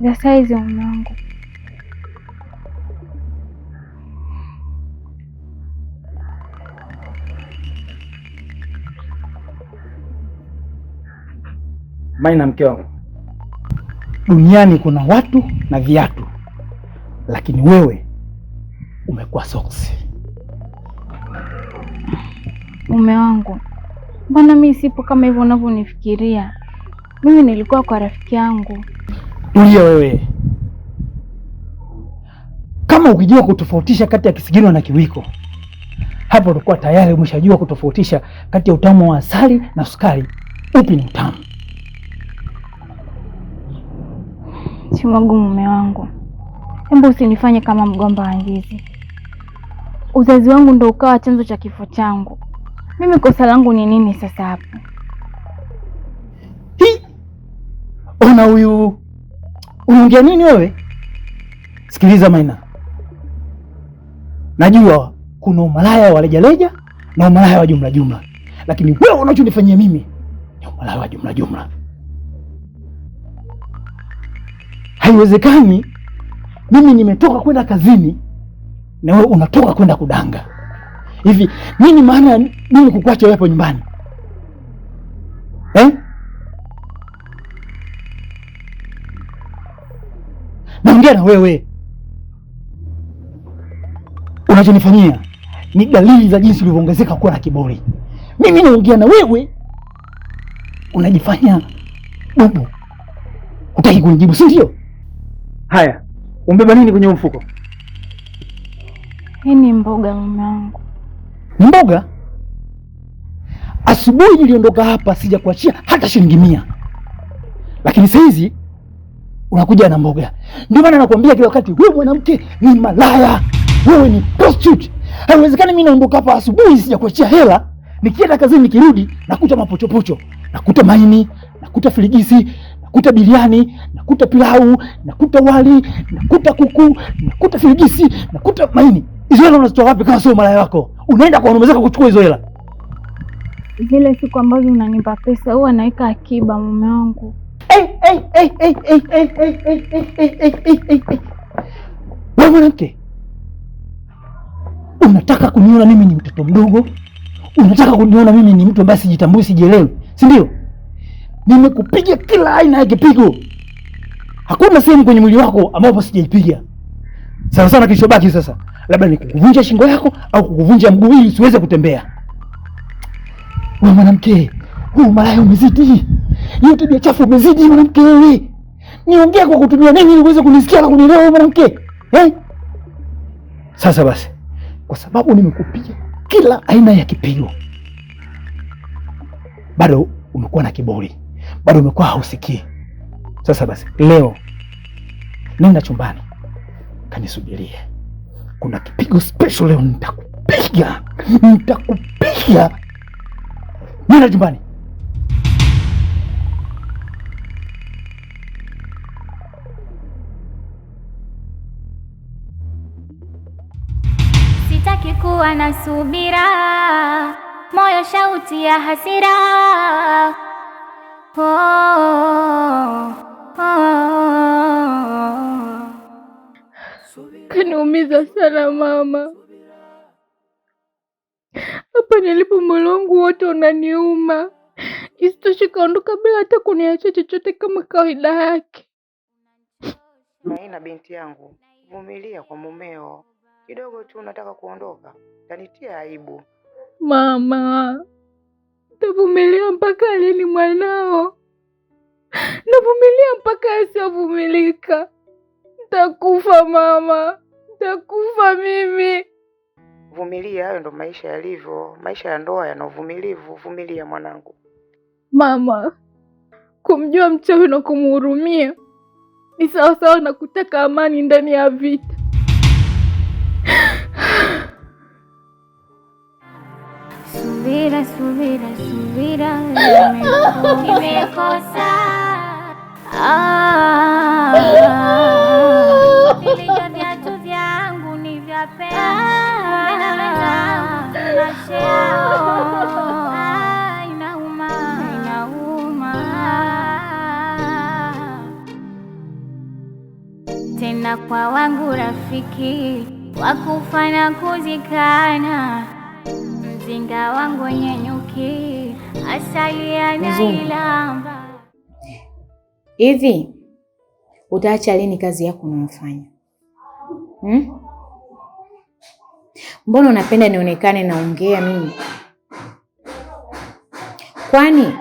Za saizi mume wangu. Maina, mke wangu, duniani kuna watu na viatu, lakini wewe umekuwa soksi. Mume wangu, mbona mimi sipo kama hivyo unavyonifikiria? Mimi nilikuwa kwa rafiki yangu. Tulia wewe. Kama ukijua kutofautisha kati ya kisigino na kiwiko, hapo utakuwa tayari umeshajua kutofautisha kati ya utamu wa asali na sukari, upi ni utamu. Chimwagu, mume wangu, hebu usinifanye kama mgomba wa ndizi. Uzazi wangu ndo ukawa chanzo cha kifo changu. Mimi kosa langu ni nini sasa hapo? Hi! Ona huyu, unaongea nini wewe? Sikiliza Maina, najua kuna umalaya wa rejareja na umalaya wa jumla jumla, lakini wewe unachonifanyia mimi ni umalaya wa jumla jumla. Haiwezekani mimi nimetoka kwenda kazini na wewe unatoka kwenda kudanga. Hivi nini maana ya mimi kukuacha wewe hapo nyumbani eh? Naongea na wewe, unachonifanyia ni dalili za jinsi ulivyoongezeka kuwa na kiburi. Mimi naongea na wewe, unajifanya bubu, hutaki kunijibu, si ndio? Haya, umbeba nini kwenye mfuko? Hii ni mboga mume wangu. Ni mboga? Asubuhi niliondoka hapa sijakuachia hata shilingi 100, lakini saizi unakuja na mboga. Ndio maana nakwambia kila wakati, wewe mwanamke ni malaya, wewe ni prostitute. Haiwezekani mimi naondoka hapa asubuhi sijakuachia hela, nikienda kazini nikirudi nakuta mapochopocho, nakuta maini, nakuta filigisi, nakuta biriani, nakuta pilau, nakuta wali, nakuta kuku, nakuta filigisi, nakuta maini. Hizo hela unazitoa wapi kama sio malaya wako? Unaenda kwa wanaume zako kuchukua hizo hela. Zile siku ambazo unanipa pesa huwa naweka akiba mume wangu. Hey, hey, hey, hey, hey, hey, hey, hey, hey, hey, hey, hey, hey, hey. Wewe mwanamke, unataka kuniona mimi ni mtoto mdogo? Unataka kuniona mimi ni mtu ambaye sijitambui, sijielewi, si ndio? Nimekupiga kila aina ya kipigo, hakuna sehemu kwenye mwili wako ambapo sijaipiga. Sana sana kilichobaki sasa labda ni kukuvunja shingo yako au kukuvunja mguu ili usiweze kutembea. Wewe mwanamke, huu malaya umezidi, hiyo tabia chafu umezidi mwanamke wewe. Niongee kwa kutumia nini ili uweze kunisikia na kunielewa wewe mwanamke eh? Sasa basi, kwa sababu nimekupiga kila aina ya kipigo, bado umekuwa na kiburi, bado umekuwa hausikii. Sasa basi, leo nenda chumbani kanisubirie, kuna kipigo special leo, nitakupiga, nitakupiga. Nenda chumbani. Sitaki kuwa na subira, moyo shauti ya hasira. Oh, oh. Kaniumiza sana mama. Hapa nilipo mwili wangu wote unaniuma. Isitoshe kaondoka bila hata kuniacha chochote kama kawaida yake. Maina, binti yangu, vumilia kwa mumeo kidogo tu, unataka kuondoka, utanitia aibu. Mama, tavumilia mpaka lini mwanao? Navumilia mpaka asiyovumilika. Ntakufa mama, ntakufa mimi. Vumilia, hayo ndo maisha yalivyo. Maisha ya ndoa yana uvumilivu. Vumilia mwanangu. Mama, kumjua mchawi na kumhurumia ni sawasawa na kutaka amani ndani ya vita. Subira, subira, subira, nimekosa. Ah, vilivyo viatu vyangu ni vya pea, na wenzangu tunashare. Ah, inauma, inauma. Rafiki wakufa na kuzikana, mzinga wangu wenye nyuki asali anailamba. Hivi utaacha lini kazi yako unayofanya? Mbona unapenda nionekane naongea mimi? Kwani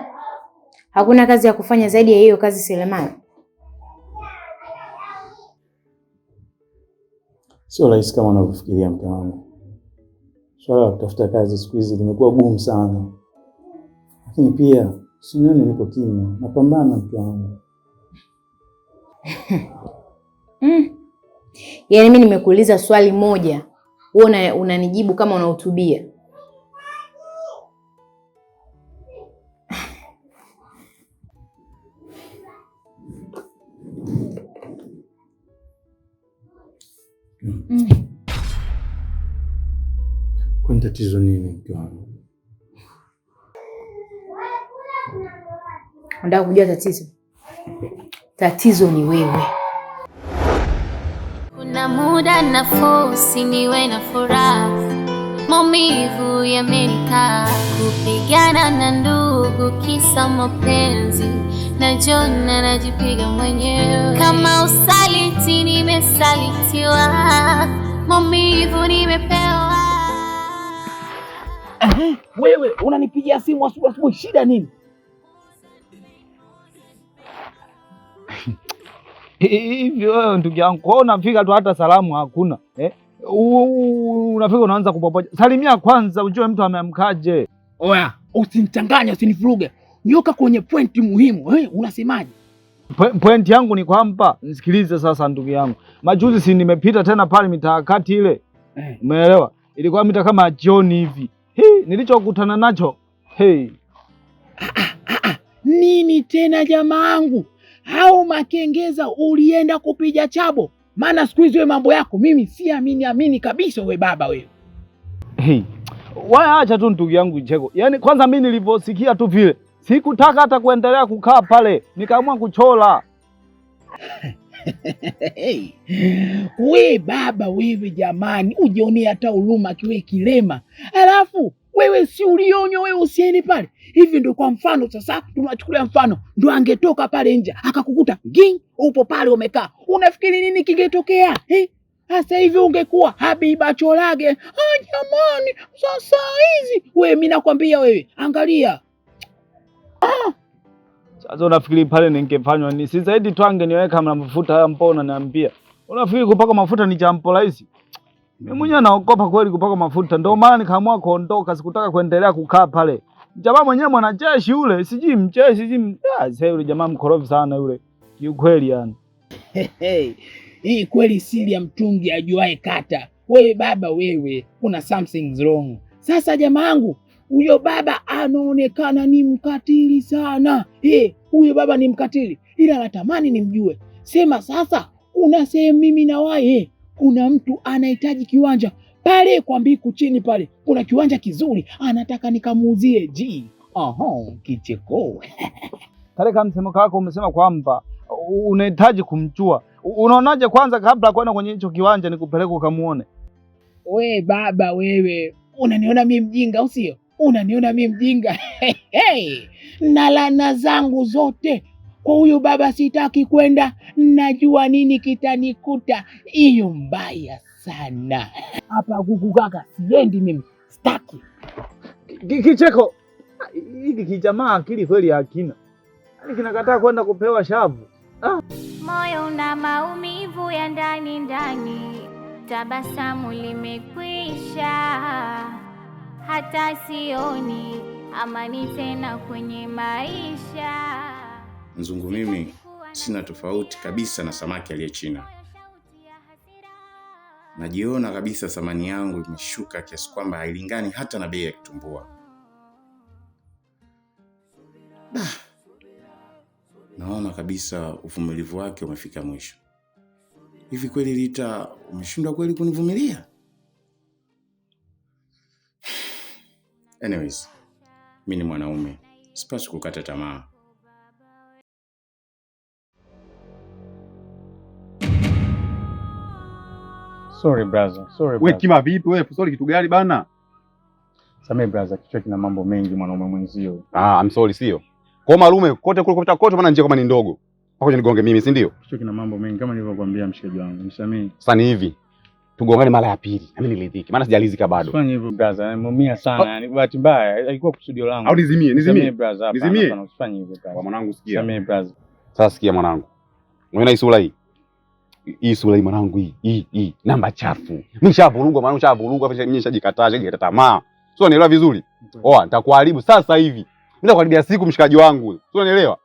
hakuna kazi ya kufanya zaidi ya hiyo kazi Selemani? Sio rahisi kama unavyofikiria mke wangu. Swala la kutafuta kazi siku hizi limekuwa gumu sana, lakini pia sinioni niko kimya, napambana mke wangu. Yaani mimi nimekuuliza swali moja, wewe unanijibu kama unahutubia. Kwani tatizo nini mke wangu? Unataka kujua tatizo? Tatizo ni wewe. Kuna muda na force niwe na furaha, maumivu yamenikaa, kupigana na ndugu kisa mapenzi, najiona najipiga mwenyewe. Kama usaliti nimesalitiwa, maumivu nimepewa. Wewe unanipigia simu asubuhi asubuhi, shida nini? Hivi wewe ndugu yangu, kwa unafika tu hata salamu hakuna. Unafika unaanza kupopoja. Salimia kwanza ujue mtu ameamkaje. Oya, usinichanganye, usinivuruge. Nyoka kwenye pointi muhimu. Unasemaje? Pointi yangu ni kwamba nisikilize sasa ndugu yangu. Majuzi si nimepita tena pale mitakati ile. Umeelewa? Ilikuwa mita kama jioni hivi. Hii nilichokutana nacho. Hey. Nini tena jamaangu? Hao makengeza ulienda kupiga chabo? Maana siku hizi wewe mambo yako mimi siamini amini kabisa we baba wewe. Hey. Wewe acha tu ndugu yangu Cheko. Yaani kwanza mimi niliposikia tu vile sikutaka hata kuendelea kukaa pale, nikaamua kuchola. Hey. We baba wewe jamani, ujionee hata huruma kiwe kilema. Alafu wewe si ulionyo wewe usiende pale. Hivi ndio kwa mfano sasa tunachukulia mfano, ndio angetoka pale nje akakukuta ging upo pale umekaa. Unafikiri nini kingetokea? Sasa hivi ungekuwa Habiba Cholage. Ah jamani, sasa hizi wewe mimi nakwambia wewe, angalia. Sasa unafikiri pale ningefanywa ni si zaidi tu angeniweka na mafuta haya, mbona niambia? Unafikiri kupaka mafuta ni jambo rahisi? Mimi mwenyewe naogopa kweli kupaka mafuta, ndio maana nikaamua kuondoka, sikutaka kuendelea kukaa pale. Jamaa mwenyewe mwanajeshi yule, sijui mjeshi, sijui sasa yule jamaa mkorofi sana yule. Kiukweli yani. Hey, hii kweli siri ya mtungi ajuae kata. Wewe baba wewe, kuna something's wrong. Sasa jamaangu, huyo baba anaonekana ni mkatili sana. Huyo baba ni mkatili, ila natamani nimjue. Sema sasa, kuna sehemu mimi na wae, kuna mtu anahitaji kiwanja pale kwa Mbiku chini pale, kuna kiwanja kizuri anataka nikamuuzie. Ji, aha, kicheko. Kale kama msemo kako umesema kwamba unahitaji kumjua. Unaonaje kwanza kabla kwenda kwenye hicho kiwanja nikupeleke ukamuone? We baba wewe, unaniona mimi mjinga au sio? Unaniona mimi mjinga? Hey, na lana zangu zote kwa huyu baba sitaki kwenda, najua nini kitanikuta. Hiyo mbaya sana. Hapa gugu kaka, siendi mimi, sitaki. Kicheko hiki kijamaa akili kweli hakina. Yaani kinakataa kwenda kupewa shavu. Moyo una maumivu ya ndani ndani, tabasamu limekwisha, hata sioni amani tena kwenye maisha. Mzungu, mimi sina tofauti kabisa na samaki aliye China. Najiona kabisa thamani yangu imeshuka kiasi kwamba hailingani hata na bei ya kitumbua. Naona kabisa uvumilivu wake umefika mwisho. Hivi kweli Rita, umeshindwa kweli kunivumilia? Anyways, mimi ni mwanaume, sipaswi kukata tamaa. Sorry brother, sorry Wewe brother. kima vipi wewe? Sorry kitu gani bana? Samehe brother, kichwa kina mambo mengi mwanaume mwenzio. Ah, I'm sorry sio. Kwa malume kote kule kupita kote maana njia kama ni ndogo. Mpaka nigonge mimi, si ndio? Kichwa kina mambo mengi kama nilivyokuambia mshikaji wangu. Nisamehe. Sasa ni hivi. Tugongane mara ya pili. Na mimi niridhike. Maana sijalizika bado. Usifanye hivyo brother, nimeumia sana. Yaani bahati mbaya haikuwa kusudio langu. Au nizimie, nizimie. Nisamehe brother, hapana, Nizimie. hapana, usifanye hivyo brother. Kwa mwanangu sikia. Nisamehe brother. Sasa sikia mwanangu. Unaona hii sura hii? Hii sura hii mwanangu hii, hii, hii namba chafu. Mimi nishavurugwa mwanangu, nishavurugwa, mimi nishajikataa, nishajikata tamaa. Sio, nielewa vizuri? Oa, nitakuharibu sasa hivi. Mimi nitakuharibia siku mshikaji wangu. Sio, nielewa?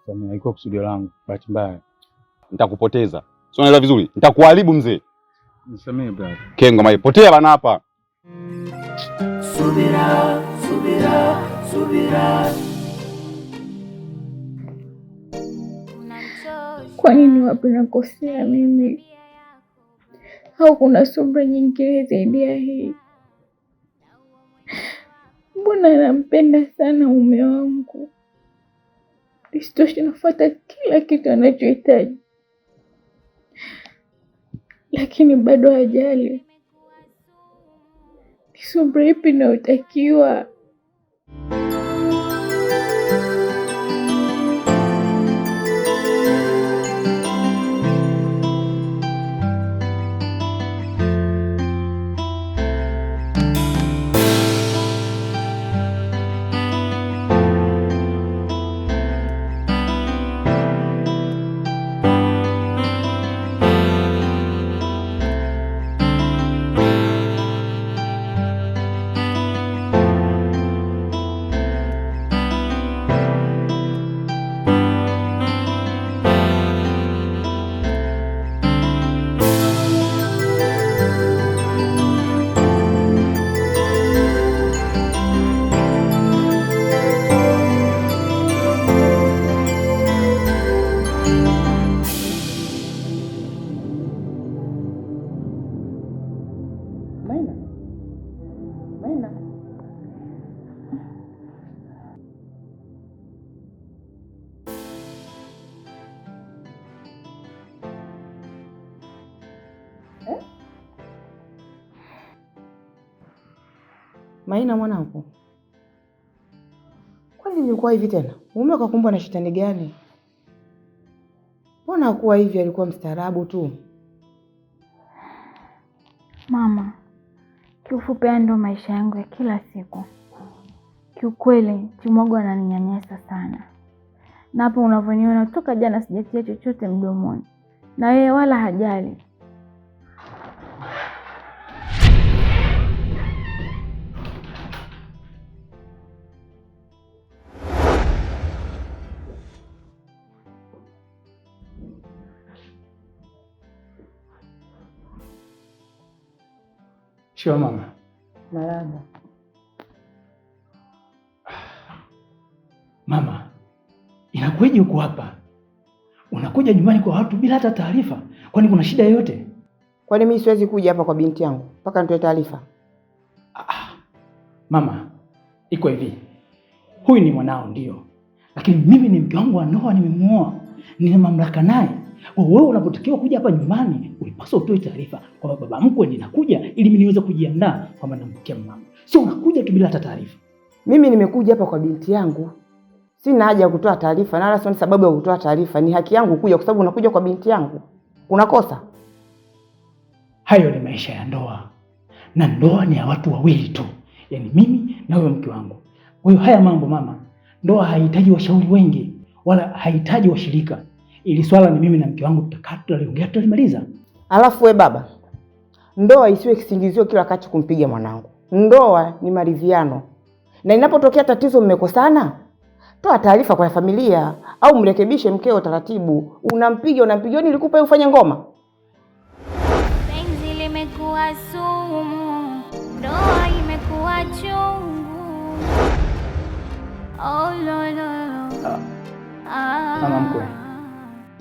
Samehe, haikuwa kusudio langu, bahati mbaya. Nitakupoteza. Sio, nielewa vizuri? Nitakuharibu mzee. Nisamehe brother. Kengo mai, potea bana hapa. Subira, subira, subira. Kwa nini wapi nakosea mimi? Au kuna subra nyingine zaidi ya hii? Mbona nampenda sana mume wangu, isitoshe nafuata kila kitu anachohitaji, lakini bado hajali. Ni subra ipi inayotakiwa? Maina, Maina, eh? Maina mwanangu, kwani nilikuwa hivi tena? Mume kakumbwa na shetani gani? Mbona hakuwa hivi? Alikuwa mstaarabu tu. Mama, kiufupi haya ndio maisha yangu ya kila siku. Kiukweli Chimwago ananinyanyasa sana, na hapo unavyoniona toka jana sijatia chochote mdomoni, na yeye wala hajali. Shikamoo mama. Marahaba. Mama, inakuwaje uko hapa? Unakuja nyumbani kwa watu bila hata taarifa? Kwani kuna shida yoyote? Kwani mimi siwezi kuja hapa kwa binti yangu mpaka nitoe taarifa? Mama, iko hivi, huyu ni mwanao ndio, lakini mimi ni mke wangu wa ndoa, nimemuoa, nina mamlaka naye. Kwa hiyo wewe unapotakiwa kuja hapa nyumbani, ulipaswa utoe taarifa kwamba baba mkwe ninakuja, ili mimi niweze kujiandaa kwamba nampokea mama, sio unakuja tu bila hata taarifa. Mimi nimekuja hapa kwa binti yangu, sina haja ya kutoa taarifa, na wala sioni sababu ya kutoa taarifa. Ni haki yangu kuja, kwa sababu unakuja kwa binti yangu. Unakosa? Hayo ni maisha ya ndoa, na ndoa ni ya watu wawili tu, yaani mimi na huyo mke wangu. Kwa hiyo haya mambo mama, ndoa haihitaji washauri wengi wala haihitaji washirika. Ili swala ni mimi na mke wangu, tutakaa, tutaliongea, tutalimaliza. Alafu we baba, ndoa isiwe kisingizio kila wakati kumpiga mwanangu. Ndoa ni maridhiano, na inapotokea tatizo mmekosana, toa taarifa kwa familia au mrekebishe mkeo taratibu. Unampiga unampiga, nilikupa ufanye ngoma. Penzi limekuwa sumu, ndoa imekuwa chungu. Oh, lo, lo, lo. Ah. Mama mkwe,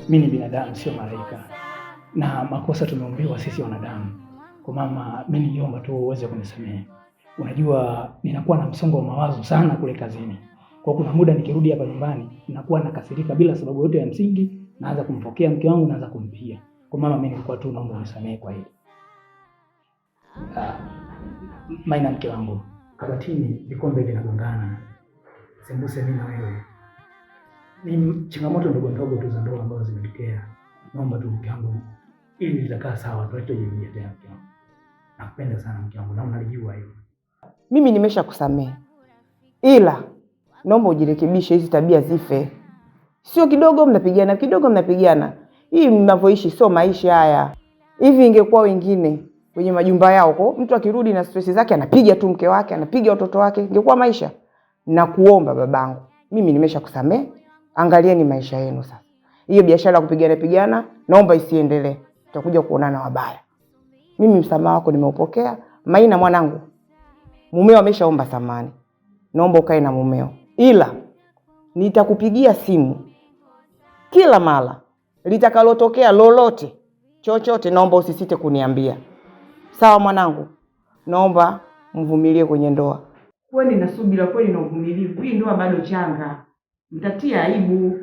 mimi ni binadamu, sio malaika, na makosa tumeumbiwa sisi wanadamu. Kwa mama, mimi niliomba tu uweze kunisamehe. Unajua ninakuwa na msongo wa mawazo sana kule kazini, kwa kuna muda nikirudi hapa nyumbani nakuwa nakasirika bila sababu yote ya msingi, naanza kumpokea mke wangu, naanza kumpiga. Kwa mama, mimi nilikuwa tu naomba unisamehe kwa hili. Maina, mke wangu, kabatini vikombe vinagongana, sembuse mimi na wewe. Ni changamoto ndogo ndogo tu za ndoa ambazo zimetokea. Naomba tu mke wangu, ili litakaa sawa, tuachojirudia tena mke wangu. Nakupenda sana mke wangu na unalijua hilo. Mimi nimeshakusamehe, ila naomba ujirekebishe, hizi tabia zife. Sio kidogo mnapigana, kidogo mnapigana. Hii mnavyoishi sio maisha haya. Hivi ingekuwa wengine kwenye majumba yao ko mtu akirudi na stress zake anapiga tu mke wake, anapiga watoto wake, ingekuwa maisha. Nakuomba babangu, mimi nimeshakusamehe, angalieni maisha yenu sasa. Hiyo biashara ya kupigana pigana naomba isiendelee, tutakuja kuonana wabaya. Mimi msamaha wako nimeupokea. Maina mwanangu, mumeo ameshaomba samani, naomba ukae na mumeo, ila nitakupigia simu kila mara litakalotokea lolote chochote, naomba usisite kuniambia. Sawa mwanangu, naomba mvumilie kwenye ndoa. Kweli na subira, kweli na uvumilivu. Hii ndoa bado changa, mtatia aibu.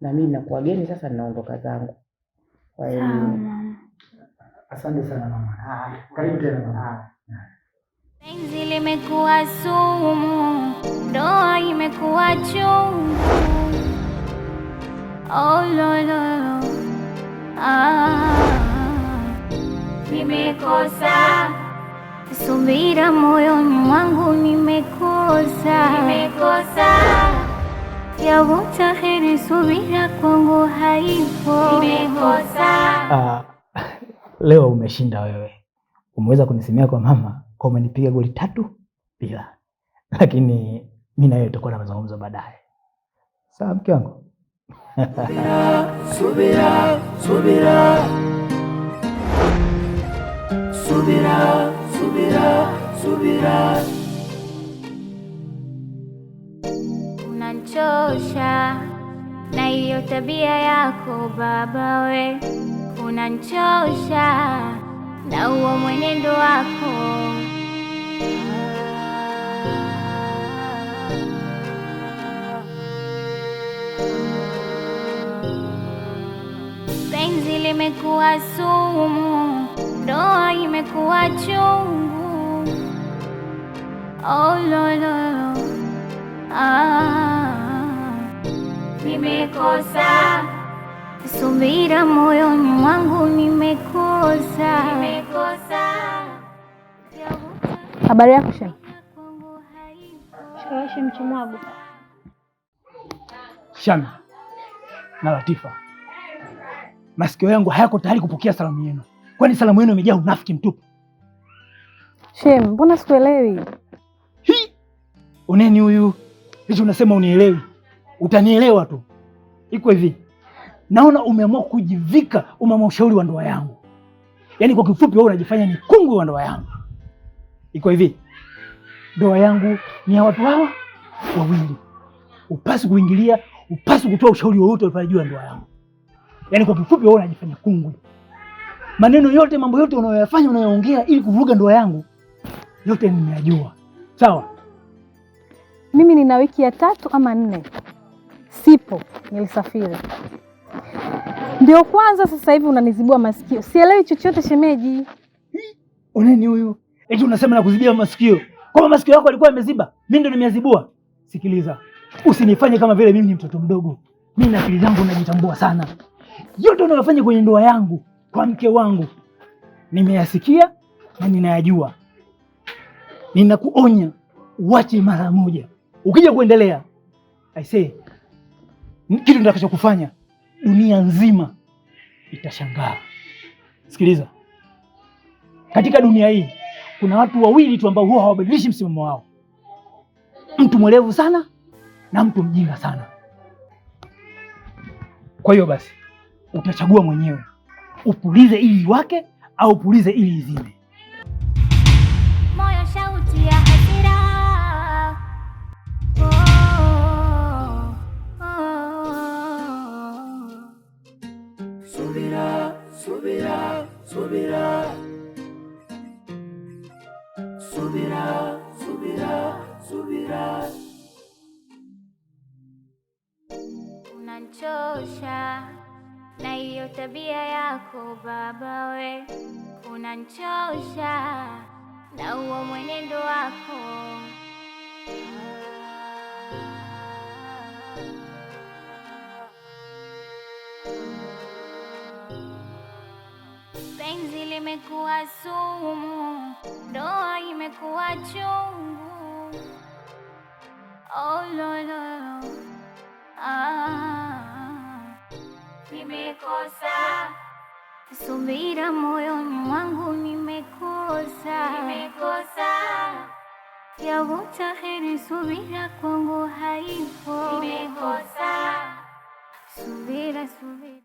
Na mimi nakuageni sasa, ninaondoka zangu. Kwa hiyo Asante sana mama. Karibu tena mama. Penzi limekuwa sumu, ndoa imekuwa chungu. Oh, lo, lo, lo. Ah, nimekosa subira moyoni mwangu, nimekosa, nimekosa yavuta heri, subira kwangu haipo, nimekosa. Leo umeshinda wewe, umeweza kunisemea kwa mama kwa umenipiga goli 3-0, lakini mimi na wewe tutakuwa na mazungumzo baadaye. Sawa mke wangu? Subira, subira, subira, subira, subira. Unanchosha na hiyo tabia yako baba we, unanchosha na huo mwenendo wako. Penzi limekuwa sumu, ndoa imekuwa chungu. Oh, lo, lo, lo. Ah, nimekosa subira moyoni mwangu, nimekosa, nimekosa. Habari yako Shem? Shikamoo Shem Chimwago. Shami na Latifa, masikio yangu hayako tayari kupokea salamu yenu, kwani salamu yenu imejaa unafiki mtupu. Shem, mbona sikuelewi? Hii uneni huyu hicho unasema unielewi? Utanielewa tu. Iko hivi, naona umeamua kujivika umama ushauri wa ndoa yangu, yaani kwa kifupi wewe unajifanya ni kungwi wa ndoa yangu. Iko hivi, ndoa yangu ni ya watu hawa wawili, upasi kuingilia, upasi kutoa ushauri wowote pale juu ya ndoa yangu. Yaani kwa kifupi wewe unajifanya kungwi. Maneno yote, mambo yote unayoyafanya, unayoongea ili kuvuruga ndoa yangu, yote nimeyajua. Sawa? Mimi nina wiki ya 3 ama 4 sipo, nilisafiri. Ndio kwanza sasa hivi unanizibua masikio. Sielewi chochote shemeji. Uneni huyu? Eti unasema na kuzibia masikio. Kama masikio yako yalikuwa yameziba, mimi ndo nimeyazibua. Sikiliza, usinifanye kama vile mimi ni mtoto mdogo. Mimi na akili zangu najitambua sana. Yote unayofanya kwenye ndoa yangu kwa mke wangu nimeyasikia na ninayajua. Ninakuonya uache mara moja. Ukija kuendelea, I say, kitu nitakachokufanya dunia nzima itashangaa. Sikiliza, katika dunia hii kuna watu wawili tu ambao huwa hawabadilishi msimamo wao, mtu mwerevu sana na mtu mjinga sana. Kwa hiyo basi utachagua mwenyewe, upulize ili iwake au upulize ili izime. Moyo shauti ya hasira. Oh, oh, oh. Subira, subira, subira. Subira, subira, subira. Unanchosha na hiyo tabia yako baba we, Unanchosha na huo mwenendo wako. Penzi limekuwa sumu, ndoa imekuwa chungu. Oh, lo, lo, lo. Ah, nimekosa subira moyoni mwangu, nimekosa, nimekosa yavuta heri, subira kwangu haipo, nimekosa subira, subira.